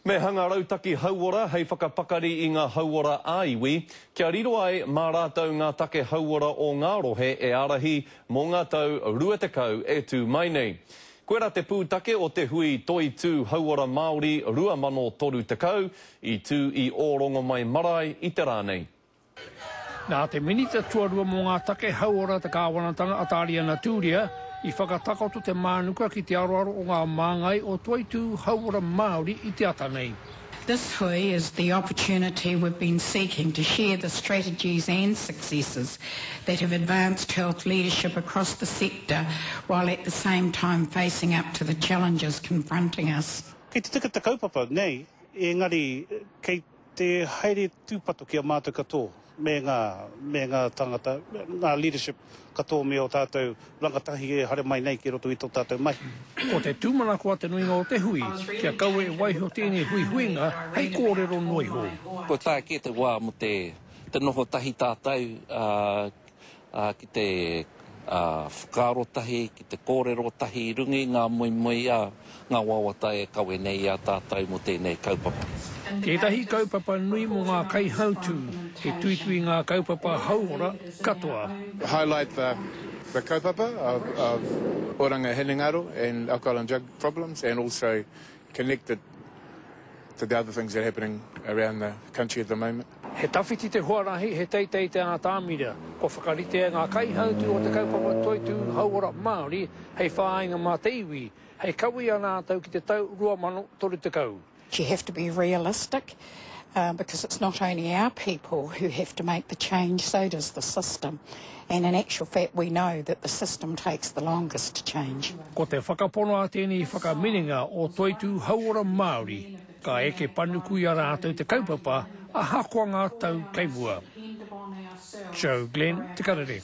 Me hanga rautaki hauora hei whakapakari i ngā hauora ā-iwi, kia riro ai mā rātou ngā take hauora o ngā rohe e ārahi mō ngā tau 20 e tū mai nei. Koirā te pūtake o te hui Toitū Hauora Māori 2030 i tū i Ōrongomai Marae i te rā nei. Nā te Minita Tuarua mō ngā Take Hauora te Kāwanatanga a Tāriana Tūria i whakatakoto te mānuka ki te aroaro o ngā māngai o Toitū Hauora Māori i te ata nei. This hui is the opportunity we've been seeking to share the strategies and successes that have advanced health leadership across the sector while at the same time facing up to the challenges confronting us. Kei te tika te kaupapa nei, engari kei Te haere tūpato ki a mātou katoa me ngā, me ngā tāngata, ngā leadership katoa me ō tātou rangatahi e haere mai nei ki roto i tō tātou mahi. Ko te tūmanako a te nuinga o te hui, kia kaua e waiho tēnei huihuinga hei kōrero noa iho. Kua taea kē te wā mō te, te noho tahi tātou, ā, ā, ki te, ā, whakaaro tahi, ki te kōrero tahi i runga i ngā moemoeā, ngā wawata e kawe nei i a tātou mō tēnei kaupapa. Tētahi kaupapa nui mō ngā kaihautū, he tuitui ngā kaupapa hauora katoa. Highlight the the kaupapa of of oranga hinengaro and alcohol and drug problems and also connect it to the other things that are happening around the country at the moment. He tawhiti te huarahi, he teitei te ātamira. Kua whakaritea ngā kaihautū o te kaupapa Toitū Hauora Māori hei whāinga mā te iwi, hei kawe i a rātou ki te tau 2030. You have to be realistic because it's not only our people who have to make the change, so does the system. And in actual fact we know that the system takes the longest to change. Ko te whakapono a tēnei whakaminenga o Toitū Hauora Māori, ka eke panuku i a rātou te kaupapa ahakoa ngā tau kei mua. Joe Glenn, Te Karere.